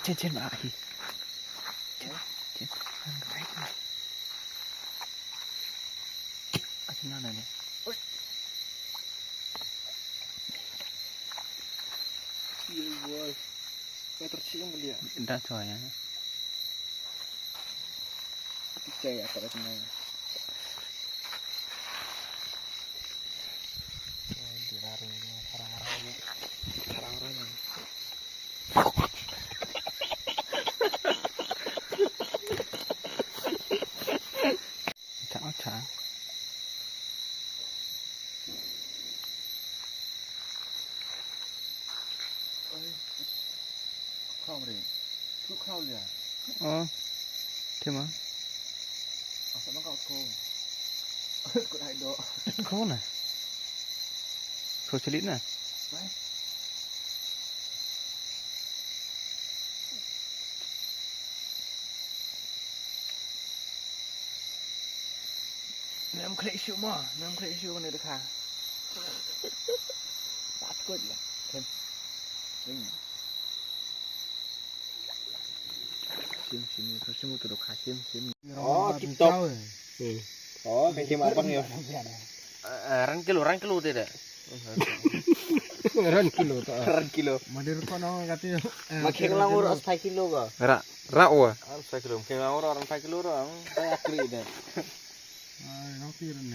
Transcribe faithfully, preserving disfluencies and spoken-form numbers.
Chin, chin, ah, hi. Chin, chin. Ang kai. Ah, chin na ne. Iya, boy. Ka tersiung dia. Dah tu ya. Kita ya, kat sini. Di raring ni, sarang-sarang ni. Sarang-sarang ni. Chao, chao. Khawm ri. Thu khraw lia. Ơ. Thế mà. Asa bang kau khawm. Kut hai do. Khawm na. Khawm chelit na. Bai. Nam khlei shu mo, nam khlei shu ne dekha. Pat kut la. Kem. Kem. Sim, sim, sim, sim, tu dekha, sim, sim. Oh, tip top. Hmm. Oh, kan sim apa ni? Eh, eh, ran kilo, ran kilo te da. Ran kilo ta. Ran kilo. Madir ko nong kati. Ma kheng lang ur os phai kilo ko. Ra, ra wa. Os phai kilo. Kheng lang ur os phai kilo ra. Phai akri da. Ai, nong tir ne.